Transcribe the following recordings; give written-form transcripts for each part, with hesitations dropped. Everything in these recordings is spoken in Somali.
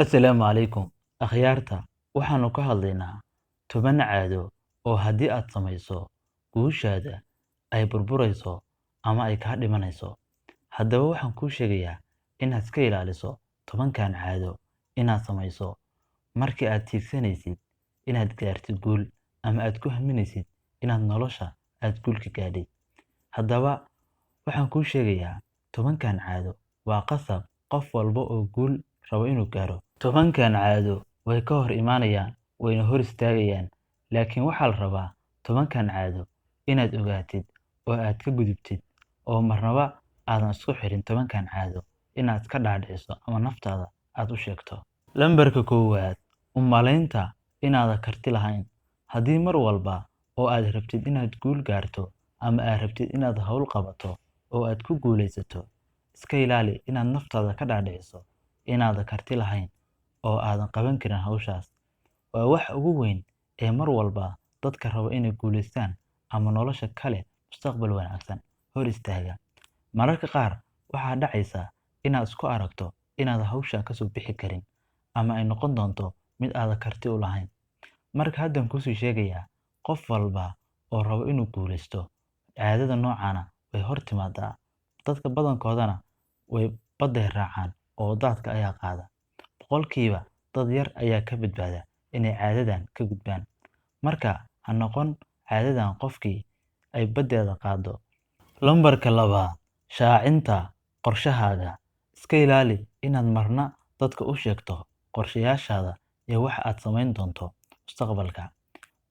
Assalaamu calaykum akhyaarta, waxaanu ka hadlaynaa 10 caado oo haddii aad samayso guushaada ay burburayso ama ay kaa dhimanayso. Haddaba waxaan kuu sheegayaa inaad iska ilaaliso 10-kan caado inaad samayso markii aad tiigsanaysid inaad gaartid guul ama aad ku haminaysid inaad nolosha aad guul ka gaadhid. Haddaba waxaan kuu sheegayaa 10-kan caado waa qasab qof walba oo guul rabo inuu gaaro. 10-kan caado way ka hor imaanayaan, wayna hor istaagayaan, laakiin waxaa la rabaa 10-kan caado inaad ogaatid oo aad ka gudubtid oo marnaba aadan isku xirin 10-kan caado inaad iska dhaadhiciso ama naftaada aad u sheegto. Lambarka koowaad, u malaynta inaadan karti lahayn. Haddii mar walba oo aad rabtid inaad guul gaarto ama aad rabtid inaad hawl qabato oo aad ku guulaysato, iska ilaali inaad naftaada ka dhaadhiciso inaadan karti lahayn oo aadan qaban karin hawshaas. Waa wax ugu weyn ee mar walba dadka raba inay guulaystaan ama nolosha kale mustaqbal wanaagsan hor istaaga. Mararka qaar waxaa dhacaysa inaad isku aragto inaad hawsha ka soo bixi karin ama ay noqon doonto mid aadan karti u lahayn. Marka haddaan kusii sheegayaa, qof walba oo rabo inuu guulaysto, caadada noocaana way hor timaadaa. Dadka badankoodana way baday raacaan oo daadka ayaa qaada. Boqolkiiba dad yar ayaa ka badbaada inay caadadan ka gudbaan. Marka ha noqon caadadan qofkii ay badeeda qaado. Lambarka labaad, shaacinta qorshahaaga. Iska ilaali inaad marna dadka u sheegto qorshayaashaada iyo waxa aad samayn doonto mustaqbalka.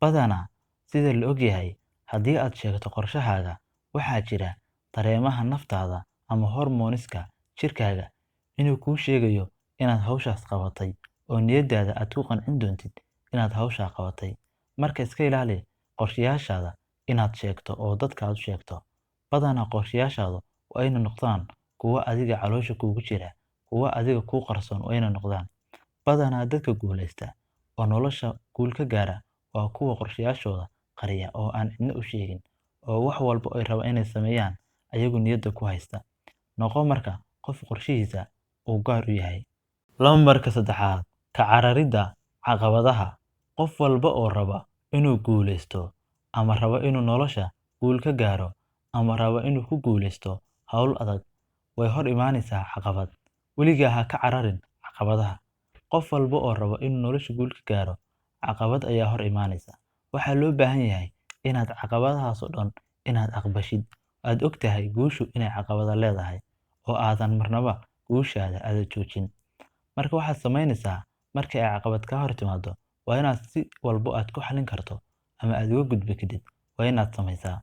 Badanaa sida la ogyahay, haddii aad sheegto qorshahaaga, waxaa jira dareemaha naftaada ama hormooniska jirkaaga inuu kuu sheegayo inaad hawshaas qabatay oo niyadaada aad ku qancin doontid inaad hawshaa qabatay. Marka iska ilaali qorshayaashaada inaad sheegto oo dadka aad u sheegto. Badanaa qorshayaashaadu waa inay noqdaan kuwo adiga caloosha kuugu jira, kuwo adiga kuu qarsoon waa inay noqdaan. Badanaa dadka guulaysta oo nolosha guul ka gaara waa kuwa qorshayaashooda qariya oo aan cidna u sheegin, oo wax walba ay rabaan inay sameeyaan ayagu niyadda ku haysta. Noqo marka qof qorshihiisa uu gaar u yahay. Lambarka saddexaad, ka cararidda caqabadaha. Qof walba oo raba inuu guulaysto ama raba inuu nolosha guul ka gaaro ama raba inuu ku guulaysto hawl adag, way hor imaanaysaa caqabad. Weligaa ha ka cararin caqabadaha. Qof walba oo raba inuu nolosha guul ka gaaro, caqabad ayaa hor imaanaysa. Waxaa loo baahan yahay inaad caqabadahaas oo dhan inaad aqbashid. Aad ogtahay guushu inay caqabado leedahay oo aadan marnaba guushaada aada joojin. Marka waxaad samaynaysaa markii ay caqabad ka hor timaado, waa inaad si walbo aad ku xallin karto ama aad uga gudbi kadib waa inaad samaysaa.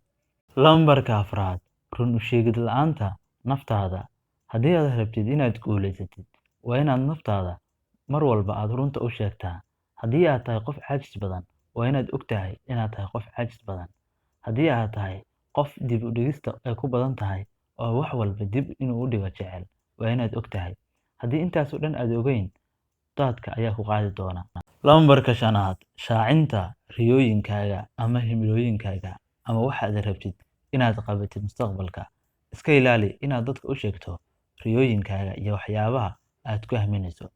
Lambarka afraad, run u sheegid la'aanta naftaada. Haddii aad rabtid inaad guulaysatid, waa inaad naftaada mar walba aad runta u sheegtaa. Haddii aad tahay qof caajis badan, waa inaad ogtahay inaad tahay qof caajis badan. Haddii aad tahay qof dib u dhigista ay ku badan tahay oo wax walba dib inuu u dhigo jecel, waa inaad ogtahay. Haddii intaas oo dhan aad ogeyn, daadka ayaa ku qaadi doona. Lambarka shanaad, shaacinta riyooyinkaaga ama himilooyinkaaga ama waxa aad rabtid inaad qabatid mustaqbalka. Iska ilaali inaad dadka u sheegto riyooyinkaaga iyo waxyaabaha aad ku haminayso.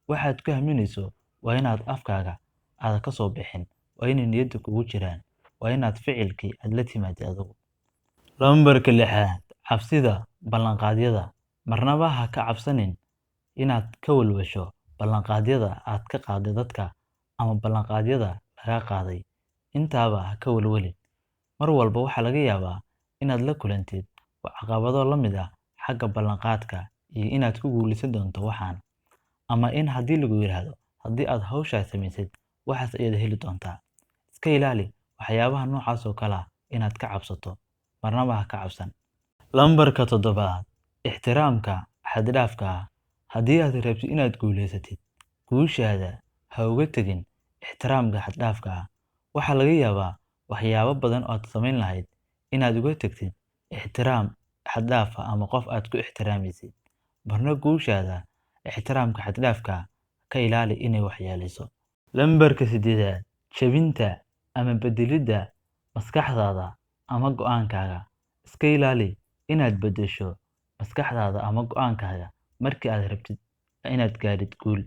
Waxaad ku haminayso waa inaad afkaaga aad ka soo bixin, waa inay niyadda kugu jiraan, waa inaad ficilkii aad la timaadid adigu. Lambarka lixaad, cabsida ballanqaadyada. Marnaba ha ka cabsanin inaad ka walwasho ballanqaadyada aad ka qaaday dadka ama ballanqaadyada lagaa qaaday. Intaaba ha ka walwalin. Mar walba waxaa laga yaabaa inaad la kulantid caqabado la mid ah xagga ballanqaadka iyo inaad ku guulaysan doonto waxaan, ama in haddii lagu yiraahdo haddii aad hawshaas samaysid waxaas ayaad heli doontaa. Iska ilaali waxyaabaha noocaas oo kale ah inaad ka cabsato. Marnaba ha ka cabsan. Lambarka toddobaad, ixtiraamka xad dhaafka ah. Haddii aad rabtid inaad guulaysatid, guushaada ha uga tegin ixtiraamka xad dhaafka ah. Waxaa laga yaabaa waxyaabo badan oo aad samayn lahayd inaad uga tagtid ixtiraam xad dhaaf ah ama qof aad ku ixtiraamaysid. Marna guushaada ixtiraamka xad dhaafka ah ka ilaali inay waxyeeleyso. Lambarka siddeedaad, jebinta ama beddelidda maskaxdaada ama go'aankaaga. Iska ilaali inaad beddesho maskaxdaada ama go'aankaaga markii aad rabtid inaad gaadhid guul.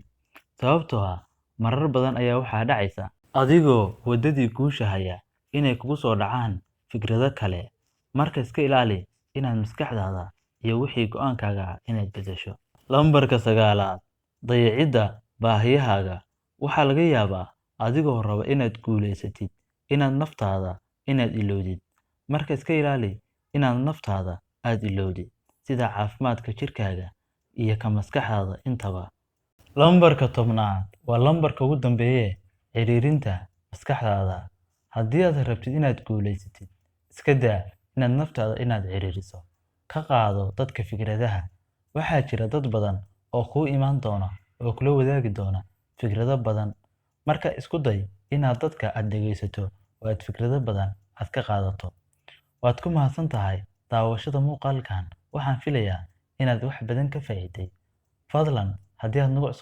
Sababtoo ah marar badan ayaa waxaa dhacaysa adigoo waddadii guusha haya inay kugu soo dhacaan fikrado kale. Marka iska ilaali inaad maskaxdaada iyo wixii go'aankaaga ah inaad bedesho. Lambarka sagaalaad, dayacidda baahiyahaaga. Waxaa laga yaabaa adigoo raba inaad guulaysatid inaad naftaada inaad ilowdid. Marka iska ilaali inaad naftaada aad ilowdid, sida caafimaadka jirkaaga iyo ka maskaxdaada intaba. Lambarka 10aad waa lambarka ugu dambeeye, ciriirinta maskaxdaada. Haddii aad rabtid inaad guulaysatid, iska daa inaad naftaada inaad ciriiriso. Ka qaado dadka fikradaha. Waxaa jira dad badan oo kuu imaan doona oo kula wadaagi doona fikrado badan. Marka isku day inaad dadka aad dhegeysato oo aad fikrado badan aad ka qaadato. Waad ku mahadsan tahay daawashada muuqaalkan. Waxaan filayaa inaad wax badan ka faa'iiday. Fadlan haddii aad nagu cusub